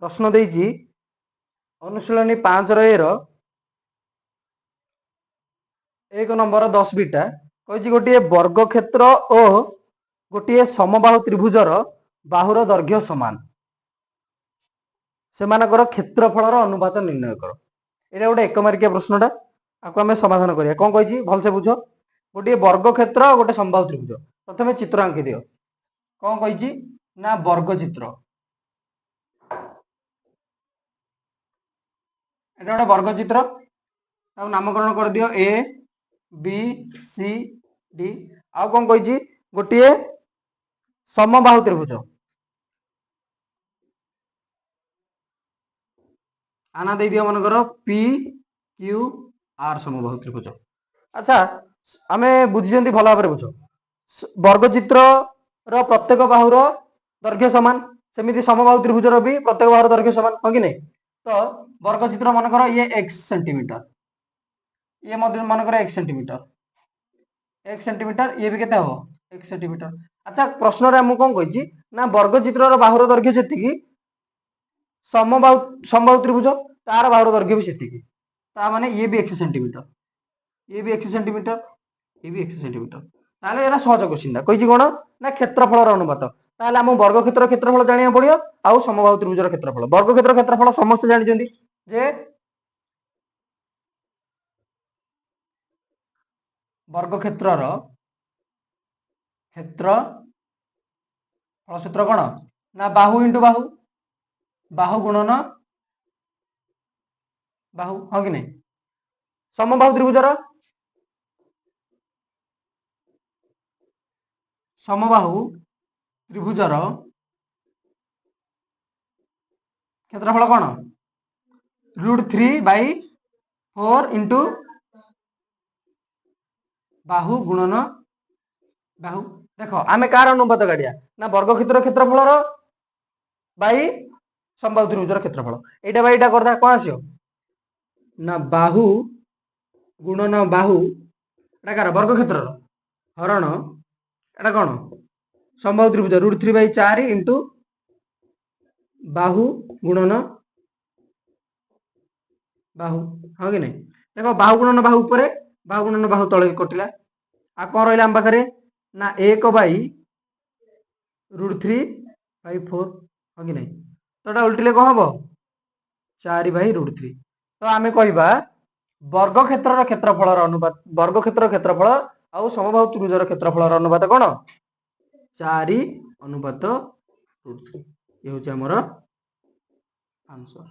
ପ୍ରଶ୍ନ ଦେଇଛି ଅନୁଶୀଳନୀ 5ର ଏର 1 number 10 beta କହିଛି, ଗୋଟିଏ ବର୍ଗକ୍ଷେତ୍ର ଓ ଗୋଟିଏ ସମବାହୁ ତ୍ରିଭୁଜର ବାହୁର ଦୈର୍ଘ୍ୟ ସମାନ, ସେମାନଙ୍କର କ୍ଷେତ୍ରଫଳର ଅନୁପାତ ନିର୍ଣ୍ଣୟ କର। ଏଇଟା ଗୋଟେ 1 ମାର୍କିଆ ପ୍ରଶ୍ନଟା, ଆକୁ ଆମେ ସମାଧାନ କରିବା। କଣ କହିଛି ଭଲସେ ବୁଝ। ଗୋଟିଏ ବର୍ଗକ୍ଷେତ୍ର ଆଉ ଗୋଟେ ସମବାହୁ ତ୍ରିଭୁଜ। ପ୍ରଥମେ ଚିତ୍ର ଆଙ୍କି ଦିଅ। କଣ କହିଛି ନା ବର୍ଗ ଚିତ୍ର, ଏଟା ଗୋଟେ ବର୍ଗ ଚିତ୍ର, ତାକୁ ନାମକରଣ କରିଦିଅ ଏ ବି ସି ଡି। ଆଉ କଣ କହିଛି? ଗୋଟିଏ ସମବାହୁ ତ୍ରିଭୁଜ, ଆନା ଦେଇଦିଅ ମନେକର ପି କ୍ୟୁ ଆର, ସମବାହୁ ତ୍ରିଭୁଜ। ଆଚ୍ଛା, ଆମେ ବୁଝିଛନ୍ତି, ଭଲ ଭାବରେ ବୁଝ। ବର୍ଗଚିତ୍ରର ପ୍ରତ୍ୟେକ ବାହୁର ଦୈର୍ଘ୍ୟ ସମାନ, ସେମିତି ସମବାହୁ ତ୍ରିଭୁଜର ବି ପ୍ରତ୍ୟେକ ବାହୁର ଦୈର୍ଘ୍ୟ ସମାନ, ହଁ କି ନାଇଁ? ତ ବର୍ଗଚିତ୍ର ମନେକର ଇଏ ଏକ୍ସ ସେଣ୍ଟିମିଟର, ଇଏ ମଧ୍ୟ ମନେକର ଏକ୍ସ ସେଣ୍ଟିମିଟର, ଏକ୍ସ ସେଣ୍ଟିମିଟର, ଇଏ ବି କେତେ ହବ? X centimetre. ଆଚ୍ଛା, ପ୍ରଶ୍ନରେ ଆମକୁ କଣ କହିଛି ନା ବର୍ଗଚିତ୍ରର ବାହୁର ଦୈର୍ଘ୍ୟ ଯେତିକି, ସମବାହୁ ତ୍ରିଭୁଜ ତାର ବାହୁର ଦୈର୍ଘ୍ୟ ବି ସେତିକି। ତା ମାନେ ଇଏ ବି ଏକ୍ସ ସେଣ୍ଟିମିଟର, ଇଏ ବି ଏକ୍ସ ସେଣ୍ଟିମିଟର, ଇଏ ବି ଏକ୍ସ ସେଣ୍ଟିମିଟର। ତାହେଲେ ଏଟା ସହଜ କୋଶ୍ଚିନ୍ଟା। କହିଛି କଣ ନା କ୍ଷେତ୍ରଫଳର ଅନୁପାତ। ତାହେଲେ ଆମ ବର୍ଗକ୍ଷେତ୍ର କ୍ଷେତ୍ରଫଳ ଜାଣିବାକୁ ପଡିବ ଆଉ ସମବାହୁ ତ୍ରିଭୁଜର କ୍ଷେତ୍ରଫଳ। ବର୍ଗକ୍ଷେତ୍ର କ୍ଷେତ୍ରଫଳ ସମସ୍ତେ ଜାଣିଛନ୍ତି ଯେ ବର୍ଗକ୍ଷେତ୍ରର କ୍ଷେତ୍ର ଫଳ ସୂତ୍ର କଣ ନା ବାହୁ ଇଣ୍ଟୁ ବାହୁ, ବାହୁ ଗୁଣନ ବାହୁ, ହଁ କି ନାଇଁ? ସମବାହୁ ତ୍ରିଭୁଜର, ସମବାହୁ ତ୍ରିଭୁଜର କ୍ଷେତ୍ରଫଳ କଣ? ରୁଟ୍ 3 ବାଇ 4 ଇଣ୍ଟୁ ବାହୁ ଗୁଣନ ବାହୁ। ଦେଖ, ଆମେ କାହାର ଅନୁପାତ କାଢିବା ନା ବର୍ଗକ୍ଷେତ୍ର କ୍ଷେତ୍ରଫଳର ବାଇ ସମବାହୁ ତ୍ରିଭୁଜର କ୍ଷେତ୍ରଫଳ। ଏଇଟା ବାଇ ଏଇଟା କରିଦା, କଣ ଆସିବ ନା ବାହୁ ଗୁଣନ ବାହୁ, ଏଟା କାହାର? ବର୍ଗକ୍ଷେତ୍ରର, ହରଣ ଏଟା କଣ? ସମବାହୁ ତ୍ରିଭୁଜ, ରୁଟ୍ 3 ବାଇ 4 ଇଣ୍ଟୁ ବାହୁ ଗୁଣନ ବାହୁ, ହଁ କି ନାଇଁ? ଦେଖ, ବାହୁ ଗୁଣନ ବାହୁ ଉପରେ, ବାହୁ ଗୁଣନ ବାହୁ ତଳେ କଟିଲା। ଆଉ କଣ ରହିଲା ଆମ ପାଖରେ ନା 1 ବାଇ ରୁଟ୍ 3 ବାଇ 4, ହଁ କି ନାଇଁ? ତ ଏଟା ଉଲ୍ଟିଲେ କଣ ହବ? 4 ବାଇ ରୁଟ୍ 3। ତ ଆମେ କହିବା ବର୍ଗକ୍ଷେତ୍ରର କ୍ଷେତ୍ରଫଳର ଅନୁପାତ, ବର୍ଗକ୍ଷେତ୍ରର କ୍ଷେତ୍ରଫଳ ଆଉ ସମବାହୁ ତ୍ରିଭୁଜର କ୍ଷେତ୍ରଫଳର ଅନୁପାତ କଣ? 4 ଅନୁପାତ ରୁଟ୍ 3। ଇଏ ହଉଛି ଆମର ଆନ୍ସର।